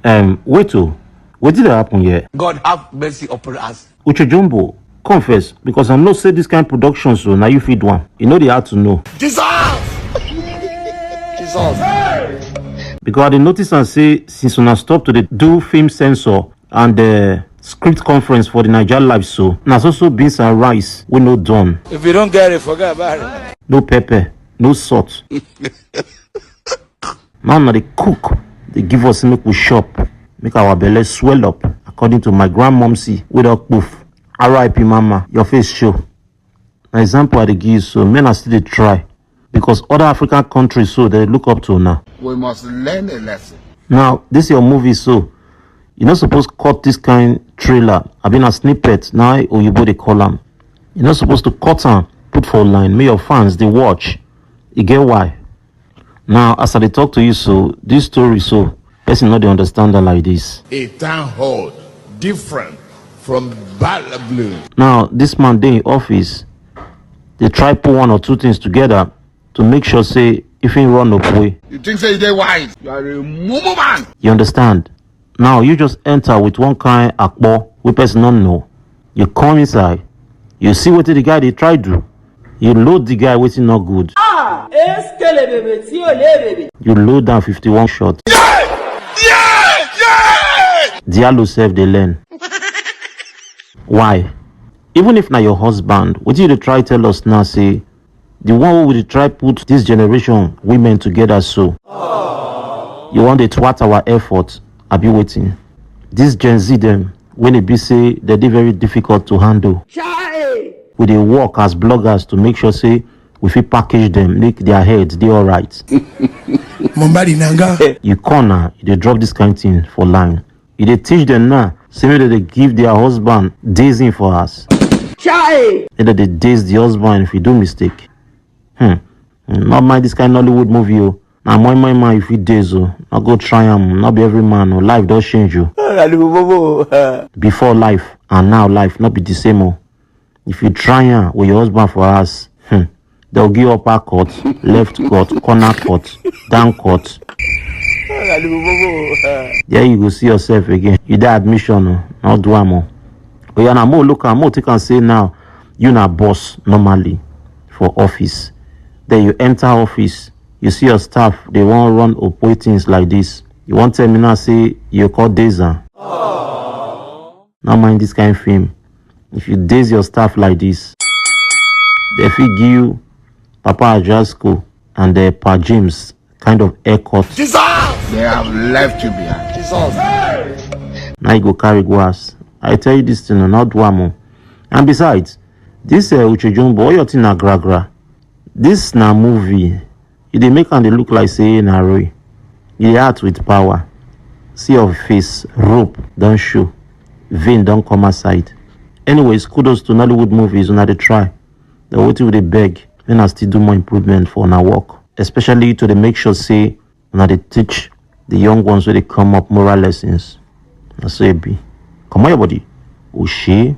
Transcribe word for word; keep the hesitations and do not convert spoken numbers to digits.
Um, wait, oh, wetin dey happen here? God have mercy upon us. Uche Jumbo, come first, because I know say this kind production, so now you feed one. You know they had to know. Jesus! Jesus! Because I dey notice and say since una stop to dey do film censor and uh, script conference for the Naija live, so na so so beans and rice wey no done. If you don't get it, forget about it. No pepper, no salt. Now na dey cook, dey give us make we shop, make our belle swell up, according to my grandmomsy wey don kpoof. R I P mama, your face show. Na example I dey give you, so men are still dey try, because other African countries so they look up to now. We must learn a lesson. Now this your movie, so you no suppose cut this kind trailer. I been a snippet now. Oyibo dey call am. You no suppose to cut am, put for line. Make your fans dey watch. You get why? Now, as I dey talk to you so, this story so, person no dey understand am like this. A town hall different from Bala Blue. Now, this man dey in office, dey try put one or two things together to make sure say if he run up way. You think say you dey wise? You are a mumu man. You understand? Now you just enter with one kind akpo wey person no know. You come inside, you see wetin the guy dey try do. You load the guy wetin no good. Ah, eskelebebe tí ò lébèbè. You load down fifty-one shot. Yeah! Yeah! Yeah! Diallo sef dey learn. Why? Even if na your husband, wetin you dey try tell us now say the one wey we dey try put this generation women together so, you wan dey thwart our effort, abi wetin? This Gen Z dem, when e be say they dey very difficult to handle. Chai! We dey work as bloggers to make sure say we fit package them, make their heads dey alright. Mombari Nanga. You come now, you dey drop this kind thing for line. You dey teach them now, say make dem dey give their husband dazing for us. Chai! Make dem dey daze the husband if you do mistake. Hmm. Not mind this kind Nollywood movie, oh. Na moi moi man you fit daze, oh. No go try am, not be every man, oh. Life don change, oh. Before life and now life, not be the same, oh. If you try am with your husband for house, hmm, they'll give upper cut, left cut, corner cut, down cut. There you go see yourself again. You dey admission, oh. Not do am, oh. Oh yeah, now more look am, more take and say now, you na boss normally for office. Then you enter office, you see your staff, they won't run up things like this. You won't tell me now, say you call Deza. Not mind this kind of film. If you daze your staff like this, they fit give you Papa Ajasco and the Pa James kind of haircut. Jesus! They have left you behind. Jesus! Now you go carry go house. I tell you this thing, not do am o. And besides, this uh, Uche Jumbo, all your thing na gra gra. This na movie. You dey make am dey look like say na real. You dey act with power. See your face, rope don show, vein don come outside. Anyways, kudos to Nollywood movies, una dey try. The wetin we dey beg, make una still do more improvement for una work, especially to dey make sure say una dey teach the young ones wey dey come up moral lessons. Na so e be. Comot your body. Oshe.